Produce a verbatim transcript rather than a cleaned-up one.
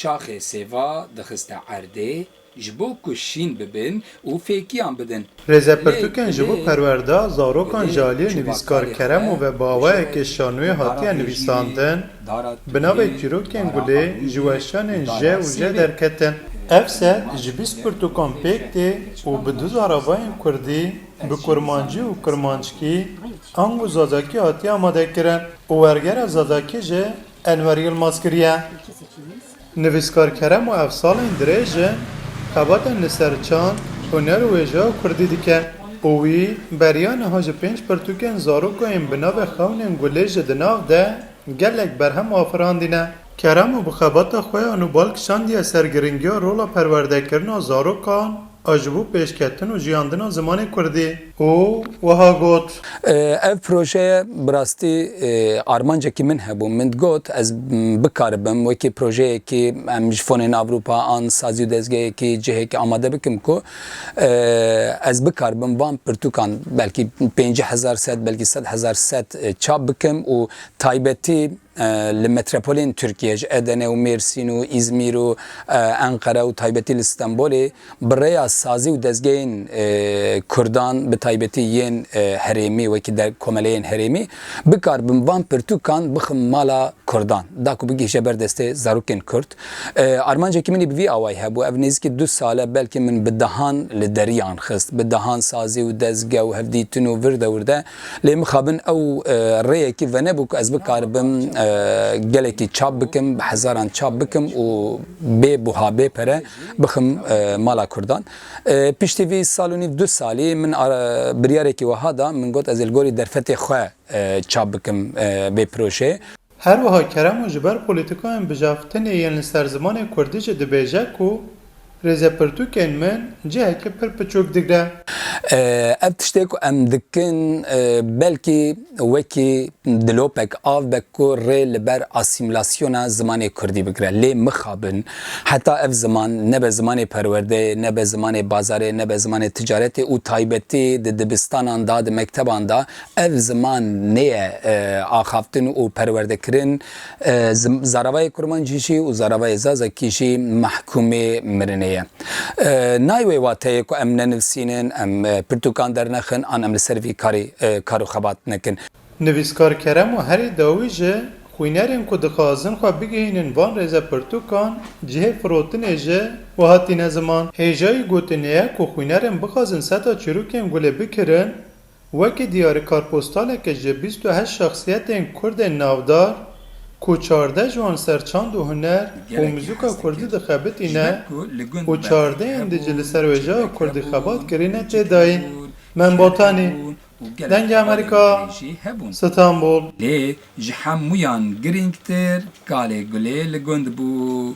Şaxê sêva dixiste erdê, ji bo ku şîn bibin û fêkiyan bidin. Rêzepirtûkên ji bo perwerda zarokan ji aliyê nivîskar Keremo ve bi awayekê şanûyê hatiye nivîsandin, bi navê Çîrokên Gulê ji weşanên J û J derketin. Ev set ji bîst pirtûkan pêk tê û bi du zaravayên kurdî, bi kurmancî û kurmanckî, ango zazakî hatiye amadekirin û wergera zazakî jî Enwer Yilmaz kiriye. Nivîskar Keremo ev salên dirêj e xebatên li ser çand, huner û wêjeya kurdî dike û wî beriya niha ji pênc pirtûkên zarokayên bi navê Xewnên Gulê jî di nav de gelek berhem afirandîne. Keremo bi xebata xwe ya nû bal kişandiye ser giringiya rola perwerdekirina zarokan a ji bo pêşketin û jiyandina zimanê kurdî û wiha got. Ev proje bi rastî, e, armancekî min hebû. Min digot, ez, m, bikaribim wekî projeyekî, em ji fonên Ewropa an sazî û dezgehekî cihekî amade bikim ku, e, ez bikaribim van pirtûkan belkî pêncî hezar set, belkî sed hezar set, e, çap bikim û taybetî, e, li metropolên Tirkiye, ji Edene û Mêrsîn û Îzmîr û, e, Enqere û taybetî li Stenbolê, bi rêya sazî û dezgehên, e, kurdan, bi taybetî yên, e, herêmî, wekî der-, komeleyên herêmî, bikaribim van pirtûkan bixim mala kurdan, da ku bigihîje ber destê zarokên kurd. E, armancekî min î bi vî awayî hebû. Ev nêzîkî du sal e, belkî min bi dehan li deriyan xist, bi dehan sazî û dezge û hevdîtin û vir de wir de. Lê mixabin ew, e, rêyekî venebû ku ez bikaribim, e, gelekî çap bikim, bi hezaran çap bikim û bê buha, bê pere bixim, e, mala kurdan. E, piştî vî sal û nîv, du salî min ara-, biryarekî wiha da, min got ez ê li gorî derfetê xwe, e, çap bikim, e, vê projeyê. Her wiha Keremo ji ber polîtîkayên bijaftinê yên li ser zimanê kurdî jî dibêje ku rêzepirtûkên min cihekî pir piçûk digre. E, ev tiştê ku em dikin, e, belkî wekî dilopek av be ku rê li ber asîmîlasyona zimanê kurdî bigire. Lê mixabin heta ev ziman nebe zimanê perwerdeyê, nebe zimanê bazarê, nebe zimanê ticaretê û taybetî di dibistanan de, di mekteban de ev ziman neye, e, axaftin û perwerdekirin, e, zim-, zaravayê kurmancî jî û zaravayê zazakî jî mehkûmê mirinê ye. E, nayê wê wateyê ku em nenivîsînin, em, e, pirtûkan dernexin an em li ser vî karî, e, kar û xebat nekin. Nivîskar Keremo herî dawî jî xwînerên ku dixwazin xwe bigihînin van rêzepirtûkan cihê firotinê jî wiha tîne ziman. Hêjayî gotinê ye ku xwînerên bixwazin seta çîrokên Gulê bikirin, wekî diyarî karpostaleke ji bîst û heşt şexsiyetên kurdên navdar ku çardeh ji wan ser çand û huner û muzîka kurdî dixebitîne û çardehên dî jî li ser wêjeya kurdî xebat kirîne tê dayîn. Mem Botanî, Dengê Amerîka, Stenbol. Lê ji hemûyan girîngtir kalê Gulê li gund bû.